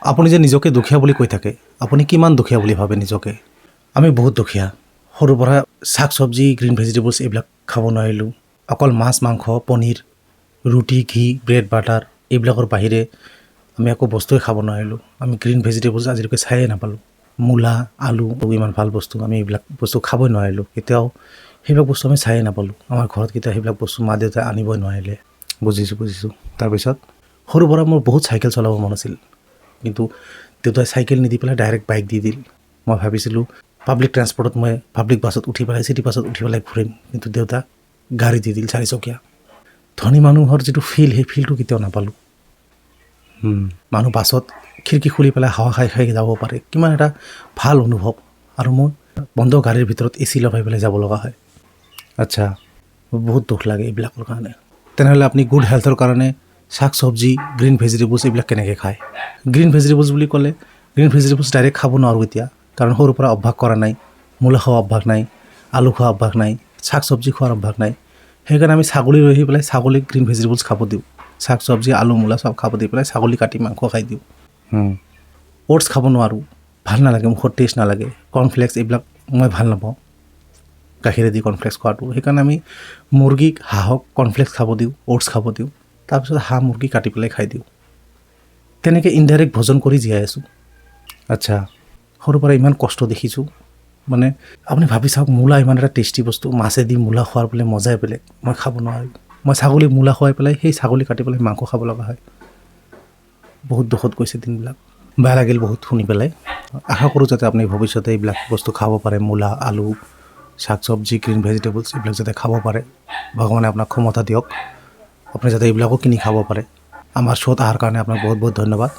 আপুনি যে নিজকে দুখীয়া বুলি কৈ থাকে, আপুনি কিমান দুখীয়া বুলি ভাবে নিজকে? আমি বহুত দুখীয়া। সৰুৰ পৰা শাক চব্জি, গ্ৰীণ ভেজিটেবলছ এইবিলাক খাব নোৱাৰিলোঁ। অকল মাছ, মাংস, পনীৰ, ৰুটি, ঘি, ব্ৰেড, বাটাৰ এইবিলাকৰ বাহিৰে আমি একো বস্তুৱে খাব নোৱাৰিলোঁ। আমি গ্ৰীণ ভেজিটেবলছ আজিলৈকে চায়ে নাপালোঁ। মূলা, আলু ইমান ভাল বস্তু, আমি এইবিলাক বস্তু খাবই নোৱাৰিলোঁ কেতিয়াও। সেইবিলাক বস্তু আমি চায়ে নাপালোঁ। আমাৰ ঘৰত কেতিয়াও সেইবিলাক বস্তু মা দেউতাই আনিবই নোৱাৰিলে। বুজিছোঁ, বুজিছোঁ। তাৰপিছত? সৰুৰ পৰা মোৰ বহুত চাইকেল চলাব মন আছিল, কিন্তু দেউতাই চাইকেল নিদি পেলাই ডাইৰেক্ট বাইক দি দিল। মই ভাবিছিলোঁ পাব্লিক ট্ৰেন্সপৰ্টত, মই পাব্লিক বাছত উঠি পেলাই, চিটি বাছত উঠি পেলাই ঘূৰিম, কিন্তু দেউতাক গাড়ী দি দিল চাৰিচকীয়া। ধনী মানুহৰ যিটো ফিল, সেই ফিলটো কেতিয়াও নাপালোঁ। মানুহ বাছত খিৰিকী খুলি পেলাই হাৱা খাই খাই যাব পাৰে, কিমান এটা ভাল অনুভৱ। আৰু মই বন্ধ গাড়ীৰ ভিতৰত এ চি লগাই পেলাই যাব লগা হয়। আচ্ছা, বহুত দুখ লাগে এইবিলাকৰ কাৰণে। তেনেহ'লে আপুনি গুড হেল্থৰ কাৰণে শাক চব্জি, গ্ৰীণ ভেজিটেবলছ এইবিলাক কেনেকৈ খায়? গ্ৰীণ ভেজিটেবলছ বুলি ক'লে গ্ৰীণ ভেজিটেবলছ ডাইৰেক্ট খাব নোৱাৰোঁ এতিয়া, কাৰণ সৰুৰ পৰা অভ্যাস কৰা নাই। মূলা খোৱা অভ্যাস নাই, আলু খোৱা অভ্যাস নাই, শাক চব্জি খোৱাৰ অভ্যাস নাই। সেইকাৰণে আমি ছাগলী লৈ আহি পেলাই ছাগলীক গ্ৰীণ ভেজিটেবলছ খাব দিওঁ। শাক চব্জি, আলু, মূলা চব খাব দি পেলাই ছাগলী কাটি মাংস খাই দিওঁ। অ'টছ খাব নোৱাৰোঁ, ভাল নালাগে, মুখত টেষ্ট নালাগে। কৰ্ণফ্লেক্স এইবিলাক মই ভাল নাপাওঁ, গাখীৰেদি কৰ্ণফ্লেক্স খোৱাটো। সেইকাৰণে আমি মুৰ্গীক, হাঁহক কৰ্ণফ্লেক্স খাব দিওঁ, অ'টছ খাব দিওঁ, তাৰপিছত হাঁহ মুৰ্গী কাটি পেলাই খাই দিওঁ। তেনেকৈ ইনডাইৰেক্ট ভোজন কৰি জীয়াই আছোঁ। আচ্ছা, সৰুৰ পৰা ইমান কষ্ট দেখিছোঁ। মানে আপুনি ভাবি চাওক, মূলা ইমান এটা টেষ্টি বস্তু, মাছেদি মূলা খোৱাৰ বোলে মজাই বেলেগ। মই খাব নোৱাৰোঁ। মই ছাগলীক মূলা খুৱাই পেলাই সেই ছাগলী কাটি পেলাই মাংস খাব লগা হয়। বহুত দুখত গৈছে দিনবিলাক। বেয়া লাগিল বহুত শুনি পেলাই। আশা কৰোঁ যাতে আপুনি ভৱিষ্যতে এইবিলাক বস্তু খাব পাৰে, মূলা, আলু, শাক চব্জি, গ্ৰীণ ভেজিটেবলছ এইবিলাক যাতে খাব পাৰে। ভগৱানে আপোনাক ক্ষমতা দিয়ক, আপুনি যাতে এইবিলাকো কিনি খাব পাৰে। আমাৰ শ্ব'ত অহাৰ কাৰণে আপোনাক বহুত বহুত ধন্যবাদ।